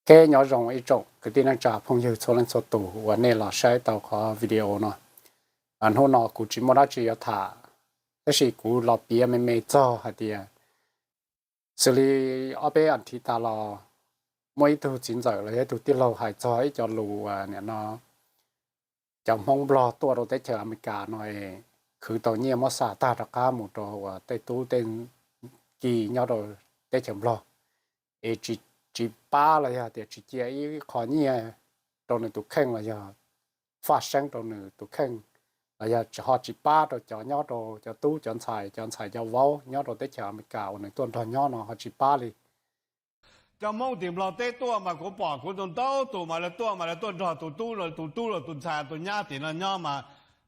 Ok, nyob zoo ib tsoom kwv tij neej tsa phooj ywg txhua leej txhua tus uas nej los saib tau qhov video no. Hnub no kuv tsis muaj dab tsi yuav tham, tab sis kuv los piav me me txog hais tias xws li ob peb as thiv tas los muaj ib tug txiv ntxawm los yog ib tug tij laug hais txog ib co lus uas nim no cov Hmoob Nplog tuaj rau teb chaws Amelikas no es khwv tau nyiaj muab xa tag rov qab mus rau uas tej tub tej ki nyob rau teb chaws Nplog es tsis pab los yog tias tsis cia ib qho nyiaj rau nws tus kheej los yog faj seeb rau nws tus kheej los yog ho tsis pab rau cov nyob rau cov tub cov ntxhais cov ntxhais cov vauv nyob rau teb chaws Amelikas uas nws tuaj nrog nyob no ho tsis pab li. Cov Hmoob tim Nplog teb tuaj mas kuv pom kuv tus ntau tus mas lawv tuaj mas lawv tuaj nrog tus tub los tus tub los tus ntxhais tus nyab tim no nyob mas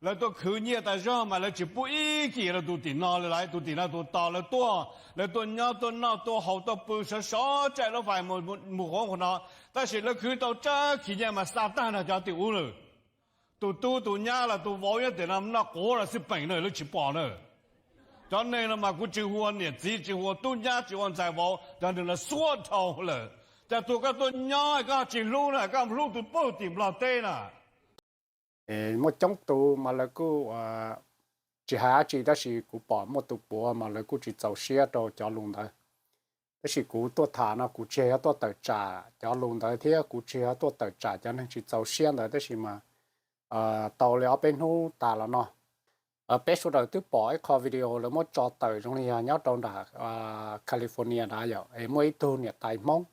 lawv tuaj khwv nyiaj tas zog mas lawv tsis pub ib kis rau tus tim no li lawm, tus tim no tus tos lawv tuaj, lawv tuaj nyob tuaj noj tuaj haus tuaj pw sov sov tsaij lub fais mus qhuav qhuav no, tab sis lawv khwv tau tsawg kis nyiaj mas xa tag nrho cov tim ub lawm. Tus tub tus nyab los tus vauv nyob tim no noj quav los xij peem na lawv tsis pom na. Cov neeg no mas kuv tsis hu ua niam txiv tsis hu ua tub nyab tsis hu ua ntxhais vauv, cov neeg no xuab dhau lawm. Cas tus koj tuaj nyob koj tsis hlub na, koj hlub tus pug tim Nplog teb na. Muaj coob tus mas lawv kuj tsis hais dab tsi tab sis kuv pom muaj tus puav mas lawv kuj tsis txaus siab rau cov lus ntawd. Tab sis kuv tuaj tham no kuv tsis yog tuaj tawm tsam cov lus ntawd thiab kuv tsis yog tuaj tawm tsam cov neeg tsis txaus siab ntawd tab sis mas tau li ob peb hnub tas los no peb sawv daws twb pom ib qho video lawv muab tso tawm zoo li yog nyob rau nram California ntawd yom, es muaj ib tug niam tais Hmoob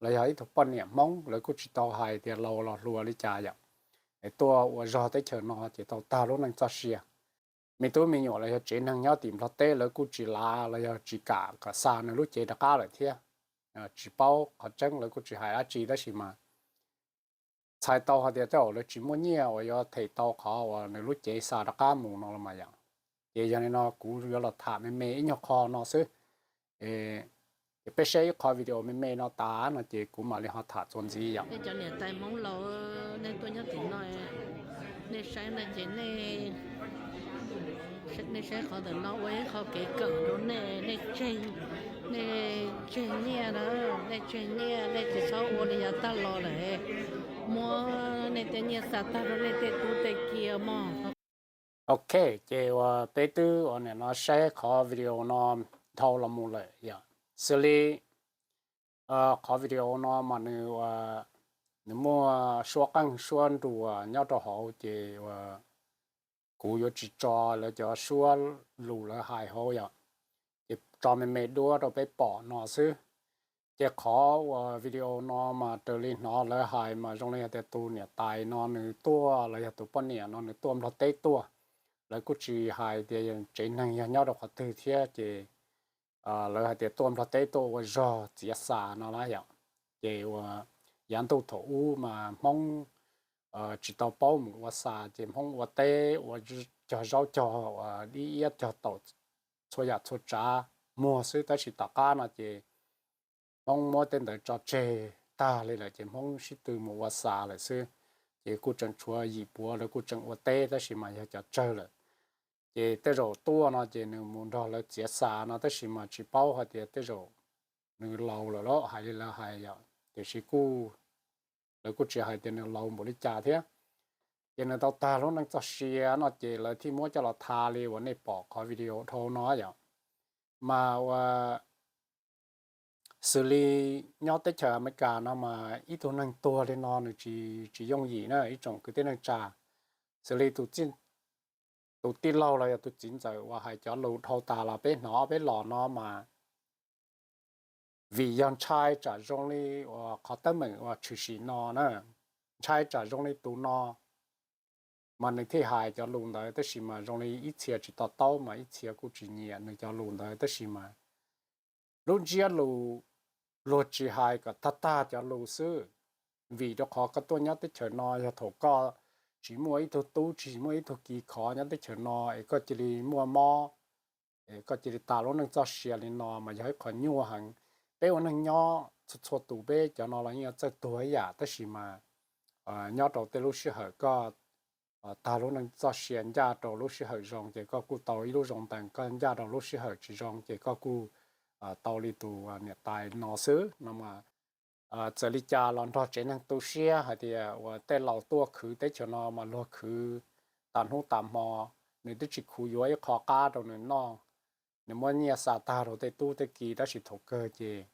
los yog ib tug poj niam Hmoob lawv kuj tsis tau hais tias laus los hluas li cas yom, es tuaj ua zog teb chaws no ces tau tag lub neej txoj sia. Me tub me nyuam los yog tsev neeg nyob tim Nplog teb lawv kuj tsis lav los yog tsis kam kom xa nws lub cev rov qab lawm thiab. Tsis paub qhov tseeb lawv kuj tsis hais dab tsi tab sis mas txhais tau hais tias tej zaum lawv tsis muaj nyiaj uas yuav them tau qhov uas nws lub cev xa rov qab mus no los mas yom. Ces yog li no kuv yuav los tham me me ib nyuag qho no xwb. Ces peb saib ib qho video me me no tas no ces kuv mam li ho tham txuas ntxiv yom. Cov niam tais Hmoob laus, nej tuaj nyob tim no, nej saib no ces nej saib qhov ntawm no ua ib qho kev kawm rau nej, nej tseg nyiaj na, nej tseg nyiaj nej tsis txhob ua li yav tag los lawm, muab nej tej nyiaj xa tag rau nej tej tub tej ki mog. Ok, ces uas peb twb uas nim no saib qhov video no dhau los mus lawm yom. Xws li qhov video no mas nws nws muaj suab qeej suab nruas nyob rau hauv ces uas kuv yuav tsis tso lawv cov suab lus lawv hais hauv yom, ces tso me me duab rau peb pom no xwb. Ces qhov uas video no mas raws li hnov lawv hais mas zoo li hais tias tus niam tais no nws tuaj los yog tus poj niam no nws tuaj Nplog teb tuaj, lawv kuj tsis hais tias tsev neeg yog nyob rau qhov twg thiab ces lawv hais tias tuaj Nplog teb tuaj ua zog txiav xas no na yom. Ces uas yav ntuj thaum ub mas Hmoob tsis tau paub mus ua xas ces Hmoob ua teb ua cog zaub cog uas dib iab cog taum txhua yam txhua tsav muag xwb tab sis tom qab no ces Hmoob muab tej ntawd tso tseg tag li lawm ces Hmoob sib tw mus ua xas lawm xwb. Ces kuj tseem tshuav yim puav lawv kuj tseem ua teb tab sis mas yog cov tsawg lawm. Ces tej zaum tuaj no ces nws mus nrog lawv txiav xas no tab sis mas tsis paub hais tias tej zaum nws laus lawm los hais li lawv hais yom, tiam sis kuj lawv kuj tsis hais tias nws laus npaum li cas thiab. Ces nws tau tag lub neej txoj sia no ces lawv thiaj muab coj los tha li uas nej pom qhov video dhau no yom. Mas uas xws li nyob teb chaws Amelikas no mas ib tug neeg tuag li no nws tsis tsis yooj yim na ib tsoom kwv tij neej tsa. Xws li tus tij laug los yog tus txiv ntxawm uas hais cov lus dhau tas los peb hnov peb los no mas vim yog ntshai tsam zoo li uas qhov teeb meem uas tshwm sim no na, ntshai tsam zoo li tus no mas nws thiaj hais cov lus ntawd tab sis mas zoo li ib txhia tsis to taub mas ib txhia kuj tsis nyiam nws cov lus ntawd tab sis mas lub ntsiab lus luag tsis hais kom tag tag cov lus xwb. Vim rau qhov koj tuaj nyob teb chaws no yog thaum koj tsis muaj ib tug tub tsis muaj ib tug ki khov nyob teb chaws no es koj cia li muaj mob, koj cia li tas lub neej txoj sia li no mas yog ib qho nyuaj heev. Peb ua neeg nyob txhua txhua tus peb cov no los yeej yuav txawj tuag ib yam tab sis mas nyob rau tej lub sij hawm koj tag lub neej txoj sia ncaj rau lub sij hawm zoo ces koj kuj tau ib lub zoo ntees, koj ncaj rau lub sij hawm tsis zoo ces koj kuj tau li tus niam tais no xwb no mas. Txawm li cas los nrog tsev neeg tu siab hais tias uas tej laus tuaj khwv teb chaws no mas luag khwv tas hnub tas hmo, nws twb tsis khuv yuav ib qho qab rau nws noj. Nws muab nyiaj xa tag rau tej tub tej ki tab sis thaum kawg ces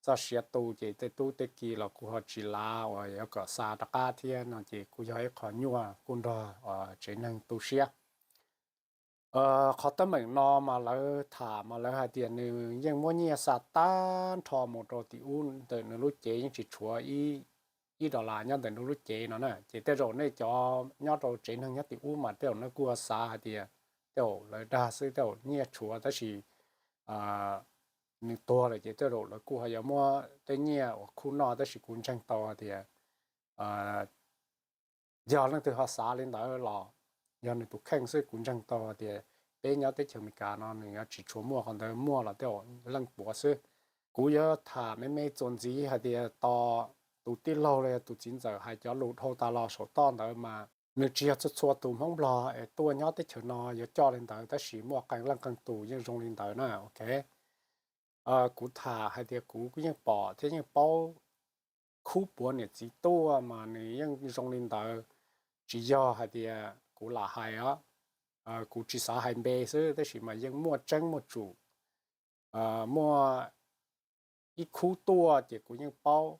txoj sia tu ces tej tub tej ki los kuj ho tsis lav uas yuav kom xa rov qab thiab no ces kuj yog ib qho nyuaj kuj nrog tsev neeg tu siab. Qhov teeb meem no mas lawv tham mas lawv hais tias nws yeej muab nyiaj xa tag nrho mus rau tim ub ntawm nws lub cev, yeej tsis tshuav ib dollar nyob ntawm nws lub cev no na. Ces tej zaum nej cov nyob rau tsev neeg nyob tim ub mas tej zaum nej kuj xav hais tias tej zaum lawv dag xwb, tej zaum nyiaj tshuav tab sis nws tuag lawm ces tej zaum lawv kuj ho yuav muab tej nyiaj uas khub noj, tab sis kuv ntseeg tau hais tias yog leej twg ho xav li ntawd los yog nws tus kheej xwb. Kuv ntseeg tau hais tias peb nyob teb chaws Amelikas no nws yuav tsis tshua muaj qhov ntawd, muaj los tej zaum leej puav xwb. Kuv yuav tham me me txuas ntxiv hais tias tos tus tij laug los yog tus txiv ntxawm hais cov lus dhau tas los saum toj ntawd mas nws tsis yog txhua txhua tus Hmoob Nplog es tuaj nyob teb chaws no yuav coj li ntawd, tab sis muaj qee leej qee tus yeej zoo li ntawd na. Ok, kuv tham hais tias kuv yeej pom thiab yeej paub khub puav niam txiv tuaj mas nws yeej zoo li ntawd, tsis yog hais tias kuv lam hais os. Kuv tsis xav hais npe xwb tab sis mas yeej muaj tseeb muaj tsum. Muaj ib khub tuaj ces kuv yeej paub,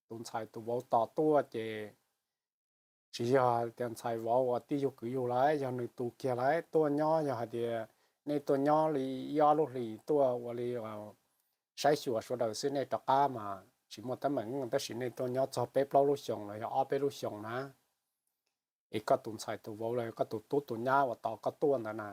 tus ntxhais tus vauv tos tuaj ces tsis yog tias ntxhais vauv uas tij yug kwv yug lawm, yog nws tus kiag lawm tuaj nyob. Yog hais tias nej tuaj nyob li ib ob lub hlis tuaj ua li saib xyuas sawv daws xwb, nej rov qab mas tsis muaj teeb meem, tab sis nej tuaj nyob txog peb plaub lub xyoos los yog ob peb lub xyoos na, es koj tus ntxhais tus vauv los koj tus tub tus nyab uas tos koj tuaj ntawd na,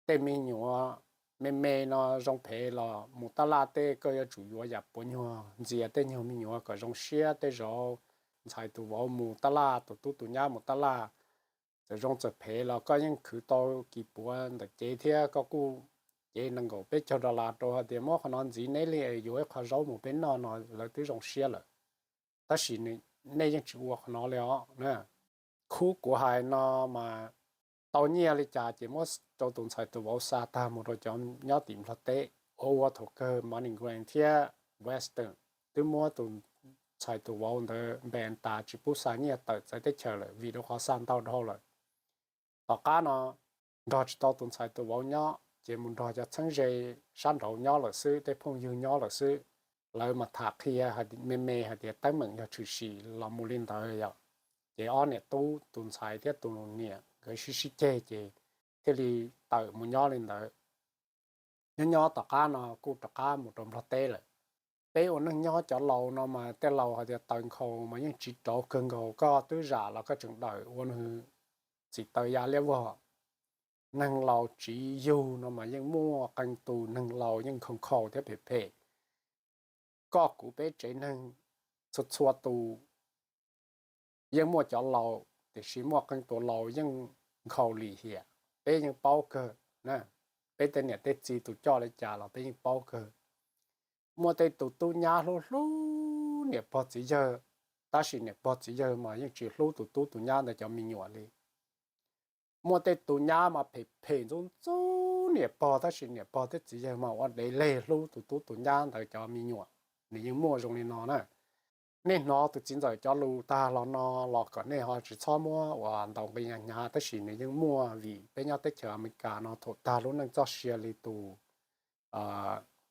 tej me nyuam me me no zoo phem los mus tab laj tej, koj yuav tsum yuav yam puav nyuag ntxias tej nyuag me nyuam kom zoo siab. Tej zaum ntxhais tus vauv mus tab laj, tus tub tus nyab mus tab laj, txawm zoo txawm phem los koj yeej khwv tau kis puav ntawm cev thiab koj kuj cev nees nkaum peb caug dollar rau hais tias muab qhov no ntxiv neb li es yuav ib qho zaub mus peb noj no lawv twb zoo siab lawm. Tab sis nej yeej tsis ua qhov no li os na. Khub kuv hais no mas tau nyiaj li cas ces muab rau tus ntxhais tus vauv xa tag mus rau cov nyob tim Nplog teb. Ua ua thaum kawg Money Gram thiab Western twb muab tus ntxhais tus vauv ntawd ban tas tsis pub xa nyiaj tawm txawv teb chaws lawm vim rau qhov xa ntau dhau lawm. Tom qab no nrog tsis tau tus ntxhais tus vauv nyob ces mus nrog cov txheeb ze sab nraud nyob lawm xwb, tej phooj ywg nyob lawm xwb. Lawv mas tham qhia me me hais tias teeb meem yog tshwm sim los mus li ntawd yom. Ces ob niam tub tus ntxhais thiab tus niam nkawd sib sib ceg ces thiaj li tawm mus nyob li ntawd. Nyob nyob tom qab no kuj rov qab mus rau Nplog teb lawm. Peb ua neej nyob cov laus no mas tej laus hais tias taws nkhaus mas yeej tsiv rauv kawg nkaus, koj twb zam los koj tseem dawm ua nws txim taws ya liab vog. Neeg laus tsiv yug no mas yeej muaj qee tus neeg laus yeej nkhaus nkhaus thiab phem phem. Koj kuv peb tsev neeg txhua txhua tus yeej muaj cov laus, tiam sis muaj qee tus laus yeej nkhaus lim hiam, peb yeej paub kawg. Peb tej niam tej txiv tus coj li cas los peb yeej paub kawg. Muaj tej tus tub nyab hlub hlub niam pog txiv yawg, tab sis niam pog txiv yawg mas yeej tsis hlub tus tub tus nyab ntawd cov me nyuam li. Muaj tej tus nyab mas phem phem ntxub ntxub niam pog, tab sis niam pog thiab txiv yawg mas ua dev leg hlub tus tub tus nyab ntawd cov me nyuam. Nws yeej muaj zoo li no na. Nej hnov tus txiv ntxawm cov lus tag los no los kom nej ho tsis txhob muab ua ntaus nqi hnyav, tab sis nws yeej muaj vim peb nyob teb chaws Amelikas no thaum tag lub neej txoj sia li tus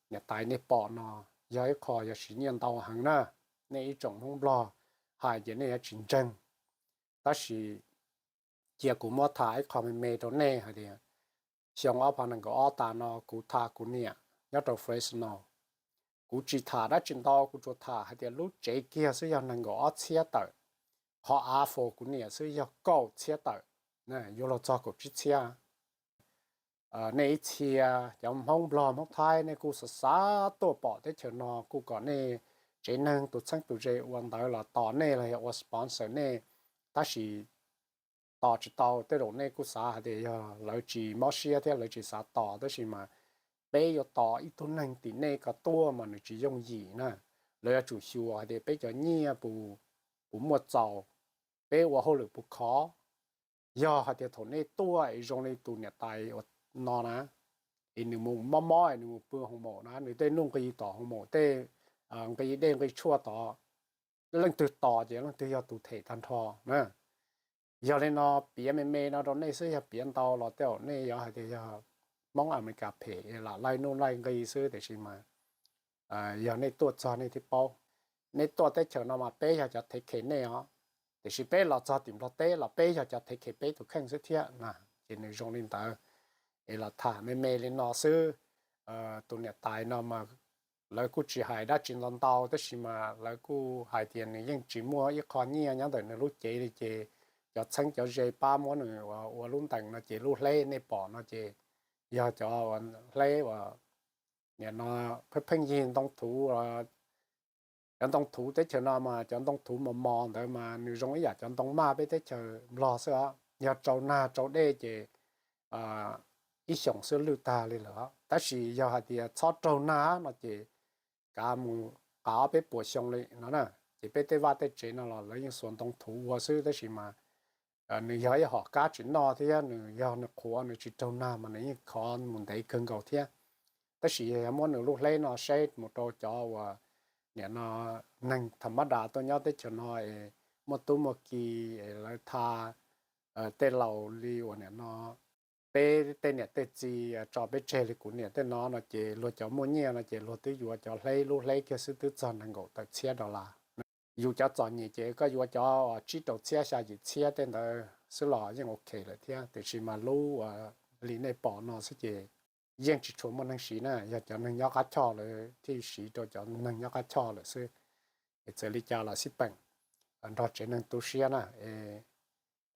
niam tais nej pom no yog ib qho yog siv nyiaj ntau heev na. Nej ib tsoom Hmoob Nplog hais ces nej yuav tsis ntseeg, tab sis cia kuv muab tham ib qho me me rau nej hais tias xyoo ob phav nees nkaum ob tas no kuv tham kuv niam nyob rau Fresno. Kuv tsis tham dab tsi ntau, kuv tsuas tham hais tias lub tsev kiag xwb yog nees nkaum ob txhiab tawm, qhov av fos kuv niam xwb yog kaum txhiab tawm. Yuav luag txog kaum tsib txhiab. Nej ib txhia cov Hmoob Nplog Hmoob Thaib nej kuj xav xav tuaj pom teb chaws no, kuj kom nej tsev neeg tus txheeb tus ze ua ntawv los tos nej los yog ua sponsor nej, tab sis tos tsis tau. Tej zaum nej kuj xav hais tias yog lawv tsis mob siab thiab lawv tsis xav tos, tab sis mas peb yuav tos ib tug neeg tim nej ko tuaj mas nws tsis yooj yim na. Lawv yuav tsum xyuas hais tias peb cov nyiaj puas muaj txaus, peb ua hauj lwm puas khov. Yog hais tias thaum nej tuaj es zoo li tus niam tais uas no na, es nws mus mob mob es nws mus pw hoo maum na, nws tej nuj nqi tom hoo maum tej nqi dej nqi tshuaj tod, leej twg tos ces leej twg yog tus them tag nrho na. Yog li no piav me me no rau nej xwb, yog piav ntau los tej zaum nej yuav hais tias yog Hmoob Amelikas phem es lam laij nuj laij nqi xwb, tiam sis mas yog nej tuaj txog nej thiaj paub. Nej tuaj teb chaws no mas peb yog cov thev khem nej os, tiam sis peb los txog tim Nplog teb los peb yog cov thev khem peb tus kheej xwb thiab na. Ces nws zoo li ntawd, es los tham me me li no xwb. Tus niam tais no mas lawv kuj tsis hais dab tsi ntau ntau, tab sis mas lawv kuj hais tias nws yeej tsis muaj ib qho nyiaj nyob ntawm nws lub cev li, ces cov txheeb cov ze pab muab nws ua lub ntees no ces lub hleb nej pom no ces yog cov hleb uas nim no pheej pheej yig ntoo thuv. Cov ntoo thuv teb chaws no mas cov ntoo thuv mos mos ntawd mas nws zoo ib yam cov ntoo maj peb teb chaws Nplog xwb os. Yog raug nag raug dej ces ib xyoos xwb lwj tag li lawm. Tab sis yog hais tias txhob raug nag no ces kav mus qav ob peb puas xyoo li no na. Ces peb tej vaj tej tsev no los lawv yeej xuas ntoo thuv ua xwb, tab sis mas nws yog ib hom kab tsis noj thiab nws yog nws qhuav nws tsis raug nag mas nws yeej khov mus ntev kawg nkaus thiab. Tab sis yog muab nws lub hleb no saib mus rau cov uas nim no neeg tham mab das tuaj nyob teb chaws no es muaj tub muaj ki es lawv tha tej laus li uas nim no peb tej niam tej txiv tso peb tseg li kuv niam tej no no ces luag cov muaj nyiaj no ces luag twb yuav cov hleb lub hleb kiag xwb twb txog nees nkaum tawm txhiab dollar. Yus cov txom nyem ces koj yuav cov tsib rau txhiab xya yim txhiab tej ntawd xwb los yeej ok lawm thiab, tiam sis mas lub uas li nej pom no xwb ces yeej tsis tshua muaj neeg siv na, yog cov neeg nyob qab choj lawv thiaj siv rau cov neeg nyob qab choj lawm xwb. Es txawm li cas los xij peem nrog tsev neeg tu siab na. Es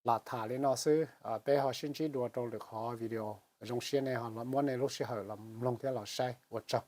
lam tham li no xwb, peb ho sib ntsib dua rau lwm qhov video. Zoo siab nej ho muab nej lub sij hawm los mloog thiab los saib, ua tsaug.